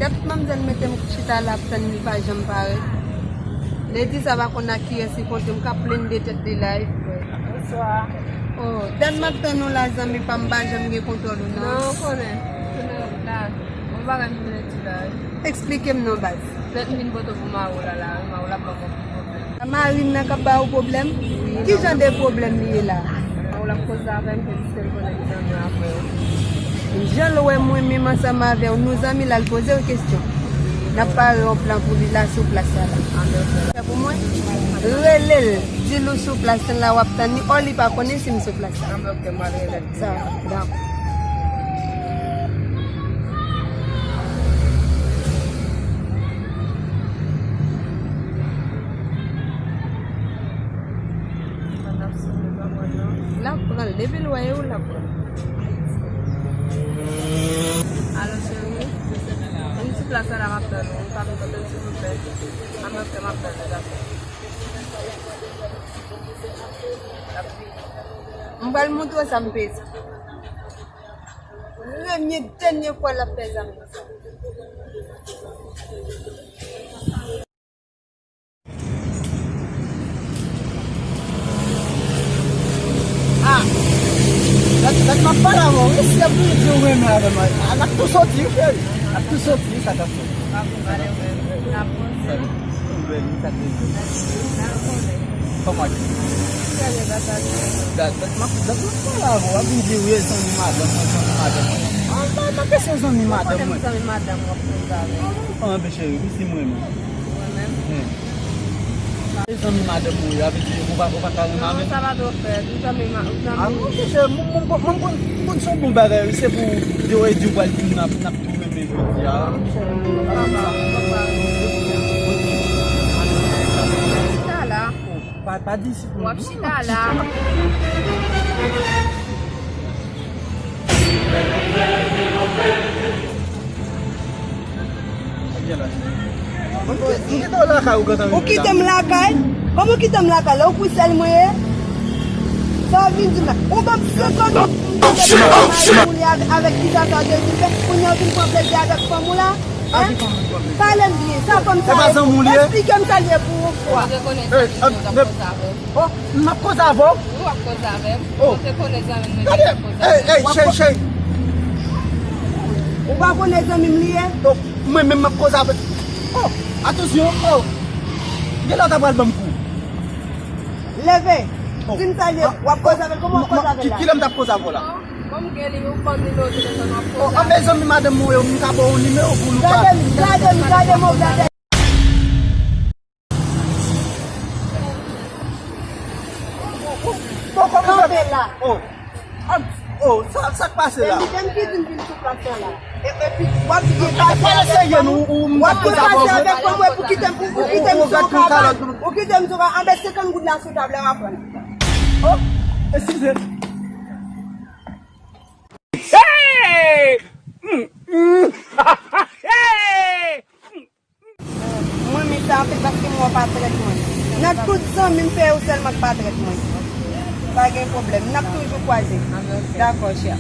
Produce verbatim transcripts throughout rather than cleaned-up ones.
Dat manmzèl mete m chita la ap tann li pa janm parèt. Ledi sa pa konn ak kiyès li kontre m k ap plenn de tèt li la. Bonswa. Oh, dat m ap tann ou la zanmi pa m pa janm gen kontwòl ou non. Non, ou konnen. Tounen la. Bon bagay m tounen di la. Eksplike m non baz. Fèt m vin pote pou mari w la la, mari w la pa konprann. Marin nan k ap ba ou pwoblèm? Ki jan de pwoblèm li ye la? Ou l ap koze avè m, se jiske l konnen m zanmi avè w. Jan l wè mwen menm ansanm avè w, nou zanmi la, l poze w kesyon. N ap pare yon plan pou li la sou plas sa la. Fè pou mwen, rele l, di l ou sou plas la, w ap tann li, ò li pa konnen si m sou plas la. Sa, dakò. L ap pran l. Depi l wè e ou l ap pran l. Alo, cheri. Vin sou plas la, m ap tann ou. M pa vin tande w, silvouplè. An, m ap tann, m ap tann ou, dakò. M pral montre w sa m peze. Premye, dènye fwa l ap fè zanmi. Ah, dat, dat m ap pale avè w, wi, si w ap di w renmen avè m, ah, n ap tou soti, wi, cheri. N ap tou soti, wi, sa k ap fèt. Kòman ki? Dat, dat m ap, dat m ap pale avè w, w ap vin di, wi, zanmi madanm mwen, zanmi madanm mwen. Ah, m pa, m pa kesyon zanmi madanm mwen. Zanmi madanm w ap koze avè l. Ah, anben, cheri, wi, si m renmen. Mwen menm? Wi. E zanmi madanm ou ye, sa vle di ou pa, ou pa ka renmen avè l? Non, sa pa dwe fèt. Ou zanmi ma-, ou zanmi. Ah, non, monchè, mwen, mwen, mwen, mwen, mwen konn se yon bon bagay, wi, se pou yo e di w pral di m n ap, n ap tou renmen jodi a. Chita la. Pa, pa di si pou. W ap chita la. Ou kite m lakay? Kòman ou kite m lakay la? Ou kwit sèl mwen ye? Sa w vin di m la? Ou ban m senkant goud pou m te peye mari m li avèk, avèk kisa sa w te vin fè? Kounye a w vin pran plezi avèk fanm ou la? Hein? Pale m byen, sa fanm sa ye? Eksplike m sa l ye pou yon fwa. Ou rekonèt zanmi m, w ap koze avè l. Oh, m ap koze avè w? Wi, w ap koze avè m. Oh. Ou te konnen zanmi m, men gade, m ap koze avè l. Ey, ey, cheri, cheri. Ou pa konnen zanmi m li ye? Oh, mwen menm m ap koze avè l. Oh, atansyon, oh. Genlè w ta pral ban m kou. Leve. Oh. Di m sa l ye, w ap koze avè l. Kòman w ap koze avè l la? Ki, kilè m t ap koze avè w la? Bon, m gen li, ou ban m nimewo telefòn, w ap koze avè l. Oh, anben zanmi madanm mwen yo, m ka ba w yon nimewo pou nou ka. Gade m, gade m, gade m, gade m. Bon, kòman w fè? Kanpe la. Oh. Ah, oh, sa, sa k pase la? Se li menm ki di m vin sou plas la. E, epi, w ap di gen pase avèk fanm ou. W ap gen pase avèk fanm ou, epi w kite m, ou, ou kite m sou yon kabann. Ou kite m sou yon kabann. Anben senkant goud la sou tab la, w ap pran. Oh, eskize. Hey! Mm, mm. Hey! Mwen renmen sa anpil paske mwen pa trèt mwen. Nan tout zanmi m se ou sèlman k pa trèt mwen. Pa gen pwoblèm, n ap toujou kwaze. Dakò, chè.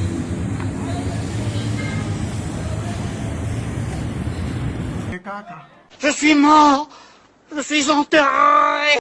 Je suis mort, je suis enterré.